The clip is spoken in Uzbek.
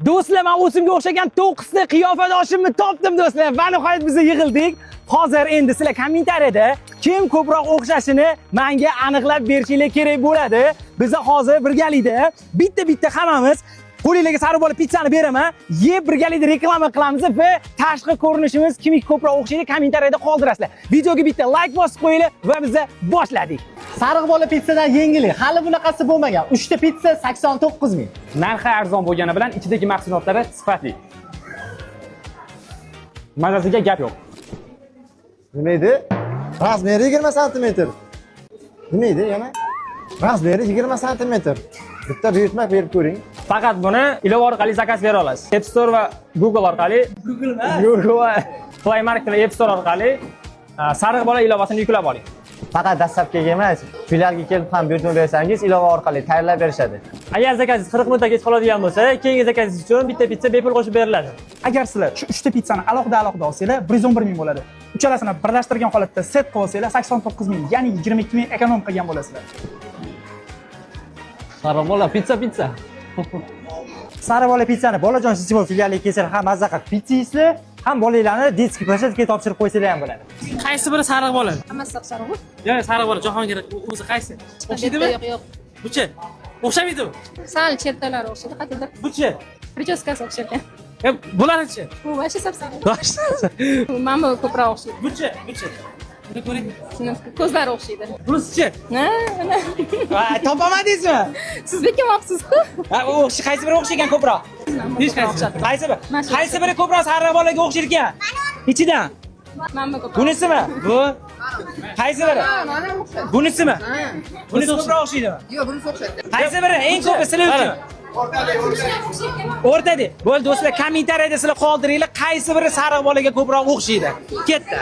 Do'stlar, men o'zimga o'xshagan to'qqizta qiyofadoshimni topdim, do'stlar. Va nihoyat biz yig'ildik. Hozir endi sizlar kommentariyada kim ko'proq o'xshashini menga aniqlab berishinglar kerak bo'ladi. Biz hozir birgalikda bitta-bitta hammamiz qo'linglarga "Sariq bola pitssani" beraman, yeb, birgalikda reklama qilamiz va tashqi ko'rinishimiz kimniki ko'proq o'xshaydi, kommentariyada qoldirasizlar. Videoga bitta layk bosib qo'yinglar va biz boshladik. "Sariq bola pitssadan" yengillik. Hali bunaqasi bo'lmagan. 3 ta pitssa 89 ming. Narxi arzon bo'lgani bilan ichidagi mahsulotlari sifatli. Mazasiga gap yo'q. Nima edi? Размер i 20 santimetr. Nima edi yana? Размер i 20 santimetr. Bitta buyurtma berib ko'ring. Faqat buni ilova orqali zakaz bera olasiz. App Store va Google orqali, Google va Play Market va App Store orqali "Sariq bola" ilovasini yuklab oling. Faqat доставка ga emas, filialga kelib ham buyurtma bersangiz, ilova orqali tayyorlab berishadi. Agar zakazingiz 40 minutda kech qoladigan bo'lsa, keyingi zakazingiz uchun bitta pitsa bepul qo'shib beriladi. Agar sizlar shu uchta pitssani alohida alohida olsanglar, 111 ming bo'ladi. Uchalasini birlashtirgan holatda set qilib olsanglar, 89 ming, ya'ni 22 ming эконом qilgan bo'lasizlar. "Sariq bola pitsa", pitsa. "Sariq bola pitssani" Bolajon Сетевой filialiga kelsanglar ham mazza qilib pitsa yeysizlar, ham bolanglarni детский площадка ga topshirib qo'ysanglar ham bo'ladi. Qaysi biri sariq bola? Hammasi sap sariq. Yo'q, sariq bola Jahongir o'zi qaysi? O'xshaydimi? Yo'q, yo'q. Buchi? O'xshamaydimi? Sal chettalari o'xshaydi, qayerdadir. Buchi? Прическа si o'xsharkan. E, bularchi? Bu вообще sap sariq. Mana bu ko'proq o'xshaydi. Buchi, buchi. Buni ko'ring. Shuni ko'zlari o'xshaydi. Bunisichi? Ha, mana. Va, topolmadingizmi? Siz bekinmoqsiz-ku. Ha, u o'xshi qaysi biri o'xshagan ko'proq? Hech qaysi. Qaysi biri? Mana shu. Qaysi biri ko'proq sariq bolaga o'xshar ekan? Ichidan. Mana bu ko'proq. Bunisimi? Bu? Qaysi biri? Bunisimi? Bunisi ko'proq o'xshaydimi? Yo'q, bunisi o'xshaydi. Qaysi biri eng ko'pi sizlar uchun? O'rtada. Bo'ldi, do'stlar, kommentariyada sizlar qoldiringlar, qaysi biri sariq bolaga ko'proq o'xshaydi. Ketdi.